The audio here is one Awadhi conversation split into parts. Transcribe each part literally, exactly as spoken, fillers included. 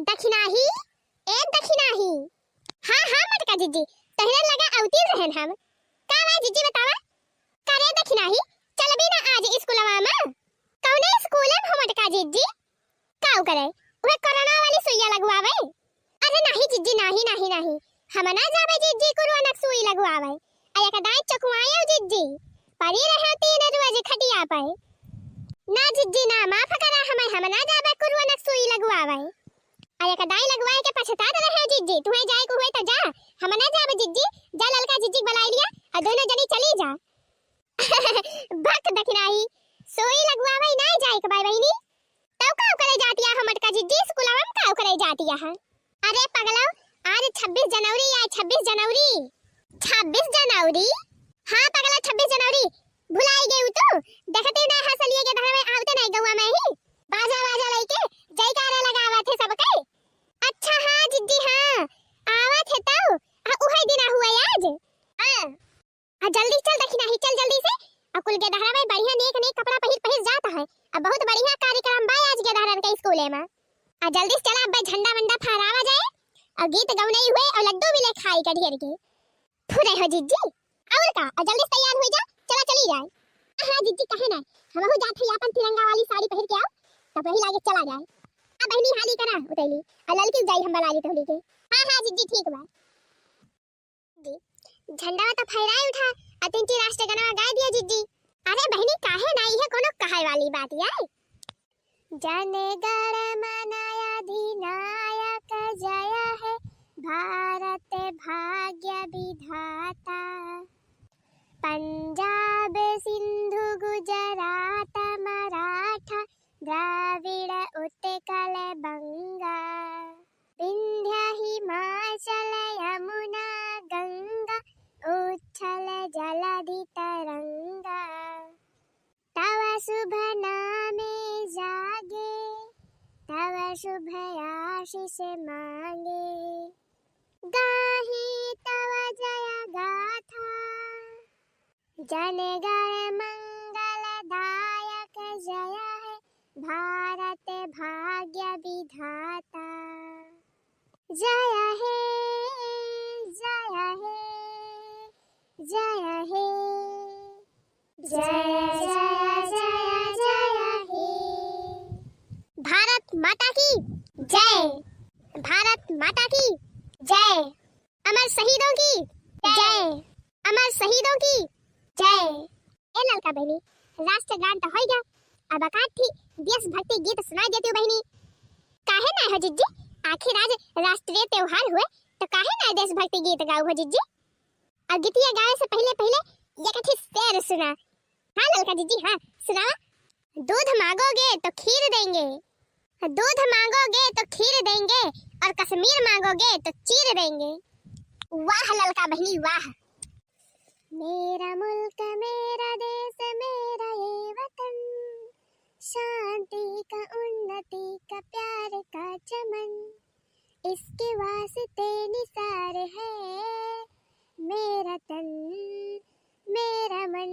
दखिनाही, ए दखिनाही। हाँ, हाँ, मोटका जिज्जी, तोहरे लगा अउती रहन हम। का बा जिज्जी बतावा? का रे दखिनाही, चलबी ना आज स्कूलवा मा? कउने स्कूल मा हो मोटका जिज्जी? काउ करे? उहे कोरोना वाली सुइया लगवावे? अरे नाही जिज्जी, नाही, नाही, नाही। हम ना जाबे जिज्जी कोरोना क सुई लगवावे। आ एक दाई चकुआयो जिज्जी। परी रहे तीन रोज खटिया पे। ना जिज्जी ना, माफ करा हमें, हम ना जाबे कोरोना क सुई लगवावे। आ एक दाई लगवाए के पछतात रहे जिज्जी। तुहे जाए के हुए तो जा, हम ना जाबे जिज्जी। जा ललका जिज्जी क बुलाई लिया और दोनों जनी चली जा। भक दखिनाही, सुई लगवावे नाहीं जाए के बा बहिनी। तउ काउ करे जातिया हो मोटका जिज्जी, स्कूलवा मा काउ करे जातिया हो? अरे पगलउ, आज छब्बीस जनवरी आए, छब्बीस जनवरी। छब्बीस जनवरी? हाँ पगला, छब्बीस जनवरी। भुलाई गयू तू? देखते ना हसलिए के धरवे आवते नहीं गौवा मा ही। बाजा वाजा लइके जयकारा लगावत है सबके। अच्छा हाँ जिज्जी हाँ, आवत है तउ। आ, उहे दिन हुआ आज। हाँ। आ जल्दी चल दखिनाही, चल जल्दी से। आ कुल गेदहरा मा बढ़िया नेक नेक कपड़ा पहिर पहिर जात है। आ बहुत बढ़िया कार्यक्रम बा आज गेदहरन के स्कूले मा। आ जल्दी से चला, अब्बे झंडा वंडा फहरावा जाए। आ गीत गौनई हुए और लड्डू मिले खाई के ढेर के। फुरे हो जिज्जी। और का, आ जल्दी से तैयार हुई जा, चला चली जाए। हाँ जिज्जी, कहे ना, हमहू जात है अपन तिरंगा वाली साड़ी पहिर के आओ, तब वही लागे चला जाए। आ बहिनी हाली करा उतैली, आ ललकी जाई हम बलाली तोहली के। हाँ हाँ जिज्जी, ठीक बा। जी। झंडा तो फहराए उठा, आ तीन चार राष्ट्र गनवा गाए दिया जिज्जी। अरे बहिनी, काहे ना, इहे कोनो कहे वाली बात है? जन गण मन अधिनायक जय है, भारत भाग्य विधाता। पंजाब सिंधु गुजरात मराठा, द्राविड़ उत्कल बंगा, विंध्य हिमाचल यमुना गंगा, उच्छल जलधि तरंगा। तव शुभ नामे जागे, तव शुभ आशीष मांगे। गाहे तव जय गाथा, जन गण मंगलदायक जय है, भारत भाग्य विधाता। जय हे, जय हे, जय हे। जय, जय, जय, जय हे। भारत माता की जय। भारत माता की जय। अमर शहीदों की जय। अमर शहीदों की जय। ए ललका बहिनी, राष्ट्रगान तो होई गया, अब एकाध ठी देशभक्ति गीत सुनाई देती हो बहिनी। काहे ना हो जिज्जी, आखिर आज राष्ट्रीय त्योहार हुए, तो काहे ना देशभक्ति गीत गाऊ हो जिज्जी? और गीतिया गावे से पहिले पहिले एक ठी शेर सुना। हाँ ललका जिज्जी, हाँ सुनावा। दूध मांगोगे तो खीर देंगे, दूध मांगोगे तो खीर देंगे, और कश्मीर मांगोगे तो चीर देंगे। वाह ललका बहिनी वाह। मेरा मुल्क, मेरा देश, मेरा ये वतन, शांति का, उन्नति का, प्यार का चमन, इसके वास्ते निसार है मेरा तन, मेरा मन।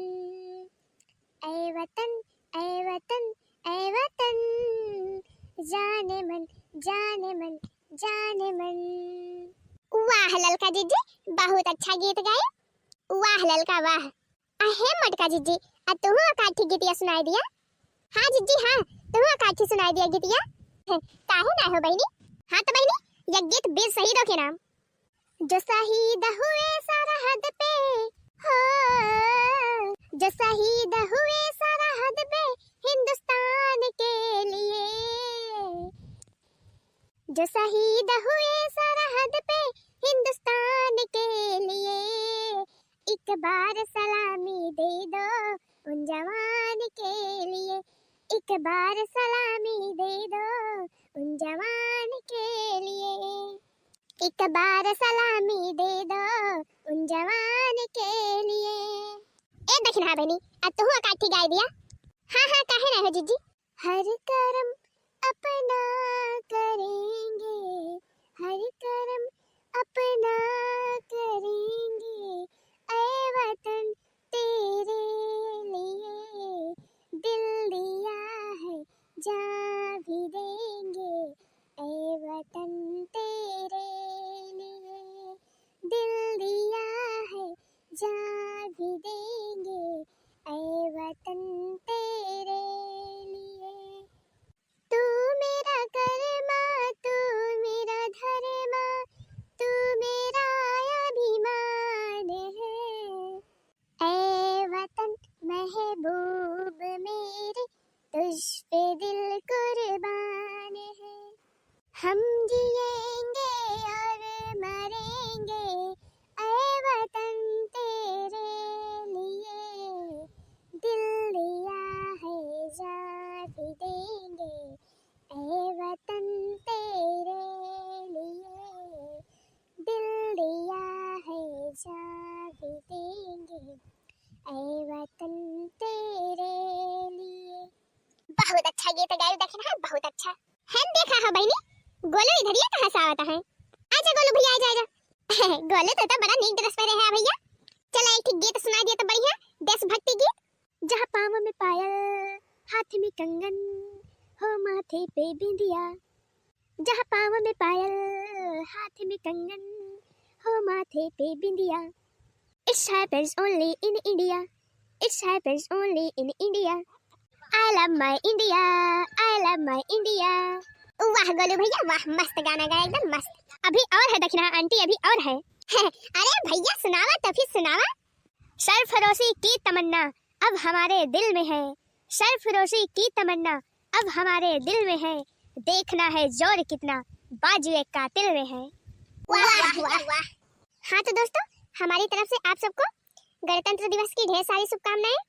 ऐ वतन, ऐ वतन, ऐ वतन, जाने मन, जाने मन, जाने मन। वाह ललका जिज्जी, बहुत अच्छा गीत गाए। वाह ललका वाह। अहे मोटका जिज्जी, आ तुहू एकाठी गीतिया सुनाई दिया। हाँ जिज्जी हाँ, तुहू एकाठी सुनाई दिया गीतिया। काहे ना हो बहिनी? हाँ तो बहिनी, ये गीत वीर शहीदों के नाम। जो शहीद हुए सरहद पे, हो, जो शहीद हुए सरहद पे हिंदुस्तान के लिए, जो शहीद हुए सरहद पे हिंदुस्तान के लिए, एक बार सलामी दे दो उन जवान के लिए, एक बार सलामी दे दो उन जवान के लिए, एक बार सलामी दे दो उन जवान के लिए। ए दखिनहा बहिनी, अब तुहू एकाठी गाई दिया। हाँ हाँ, काहे ना हो जिज्जी। हर करम अपना करेंगे, हर करम अपना करेंगे, ऐ वतन तेरे लिए दिल दिया है, जान भी देंगे, ऐ वतन। हम जिएंगे और मरेंगे, ऐ वतन तेरे लिए, दिल दिया है जान भी देंगे, ऐ वतन तेरे लिए, दिल दिया है जान भी देंगे, ऐ वतन तेरे लिए। बहुत अच्छा गीत गायु दखिन है, बहुत अच्छा। हम देखा है बहिनी, गोलू इधरिया कहाँ से आवता है? आजा गोलू भैया, आजा, आजा। गोलू तो, तो बड़ा नीक dress पहने है भैया। चला एक ठे गीत सुना दिया तो बढ़िया, देशभक्ति गीत। जहाँ पाँव में पायल, हाथ में कंगन, हो माथे पे बिंदिया। जहाँ पाँव में पायल, हाथ में कंगन, हो माथे पे बिंदिया। It happens only in India. It happens only in India. I love my India. I love my India. वाह गोलू भैया वाह, मस्त गाना गाया, एकदम मस्त। अभी और है दखिन है आंटी, अभी और है। अरे भैया सुनावा तो फिर सुनावा। सरफरोशी की तमन्ना अब हमारे दिल में है, सरफरोशी की तमन्ना अब हमारे दिल में है, देखना है जोर कितना बाजुए कातिल में है। वाह, वाह, वाह। हाँ तो दोस्तों, हमारी तरफ से आप सबको गणतंत्र दिवस की ढेर सारी शुभकामनाएं।